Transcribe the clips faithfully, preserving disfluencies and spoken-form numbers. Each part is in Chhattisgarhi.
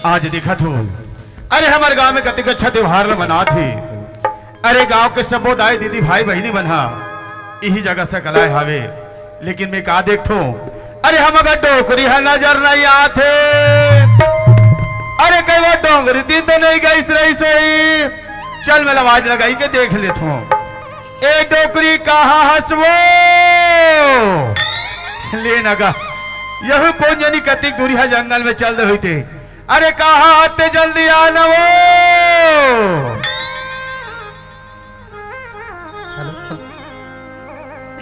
आज देखत हो, अरे हमर गांव में कतिक अच्छा त्योहार ल मनात हे। अरे गांव के सबो दाई दीदी भाई बहिनी मन ह इही जगह सकलाय हावे, लेकिन मैं का देखथों, अरे हमर डोकरी ह नजर नइ आत हे। अरे कहीं वो डोंगरी तीर तो नइ गइस रहिस होही। चल मैं आवाज लगाई के देख लेथों। ए डोकरी कहां हस वो? ले न गा, यहू कोन जनी कतिक दूरिहा जंगल में चल दे होही ते। अरे कहां हस ते, जल्दी आ न वो।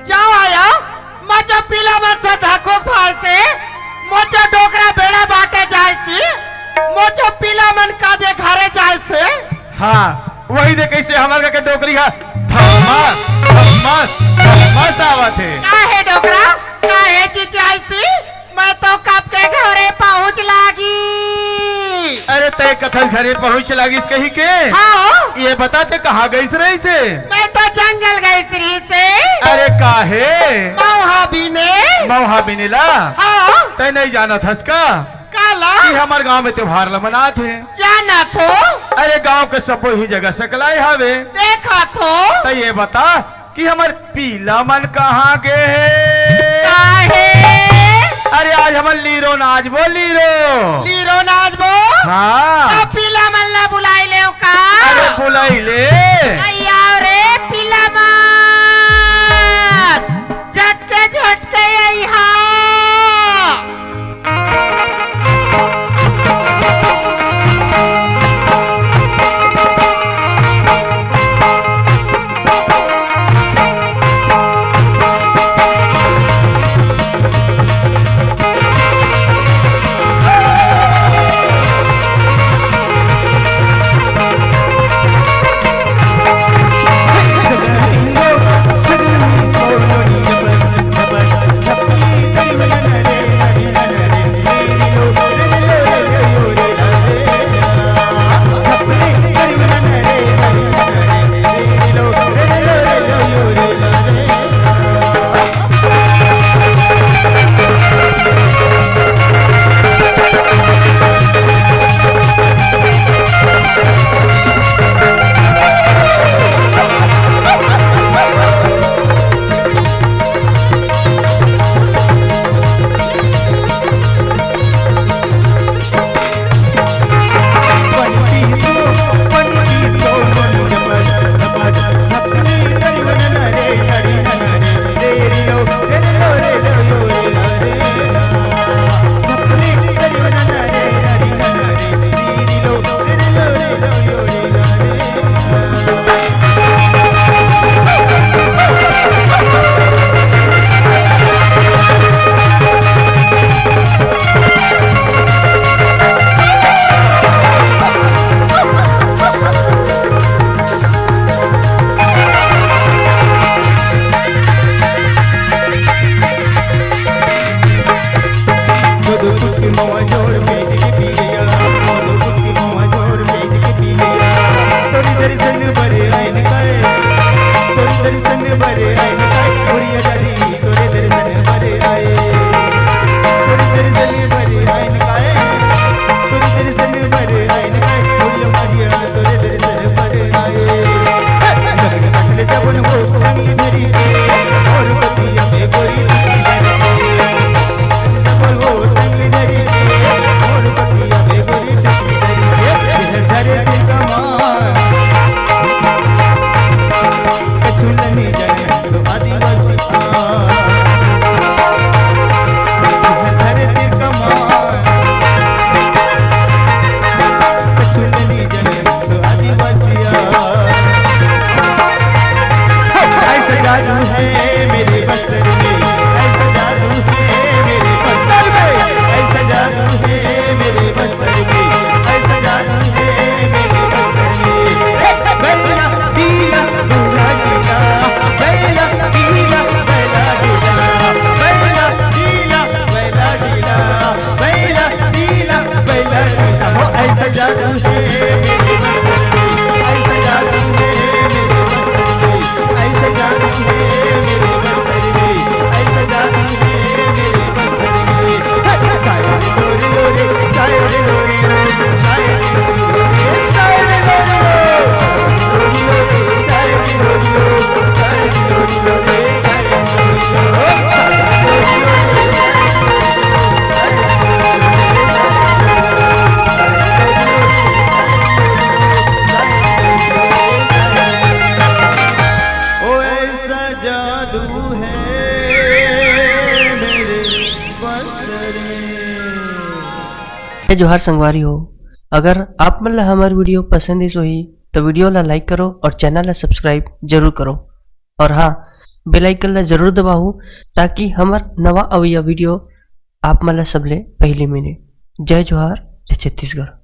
जाओ आया, मोचो पीला मन से धको भाई से, मोचो डोकरा बेड़ा बांटे जाइस, मोचो पीला मन का दे घरे जाइस। हां, वही दे कइसे हमर के डोकरी ह धम्मस, धम्मस, धम्मस आवत हे। काहे डोकरा, काहे चिचियाइस? मैं तो कब के घरे पहुंच लागी। अरे तय कथन घरे पहुंच लागिस कही के? हां। ये बता ते कहां गइस रहिस हे? मैं तो जंगल गइस रहिस हे। अरे काहे? मउहा बिने। मउहा बिने ला? हां। तय नइ जानत हस का? काला? कि हमर गांव में त्योहार ल मनात हे। जानत हों। अरे गांव के सबो इही जगह सकलाय हावे। देखत हों। त ये बता कि हमर पीला मन कहां गे हे? काहे? अरे आज हमर लीरो नाचबो, लीरो। लीरो नाचबो? हां। त पीला मन ला बुलाय लेव का? अरे बुलाय ले। अइया रे पीला मन, झटके झटके अइहा। जोहार संगवारी हो, अगर आप मन ला हमर video पसंद आइस होही, तो video ला like करो और channel ला subscribe जरूर करो। और हाँ, bell icon ला जरूर दबाओ, ताकि हमर नवा अवइया video आप मन ला सबले पहली मिले। जय जोहार, जय छत्तीसगढ़।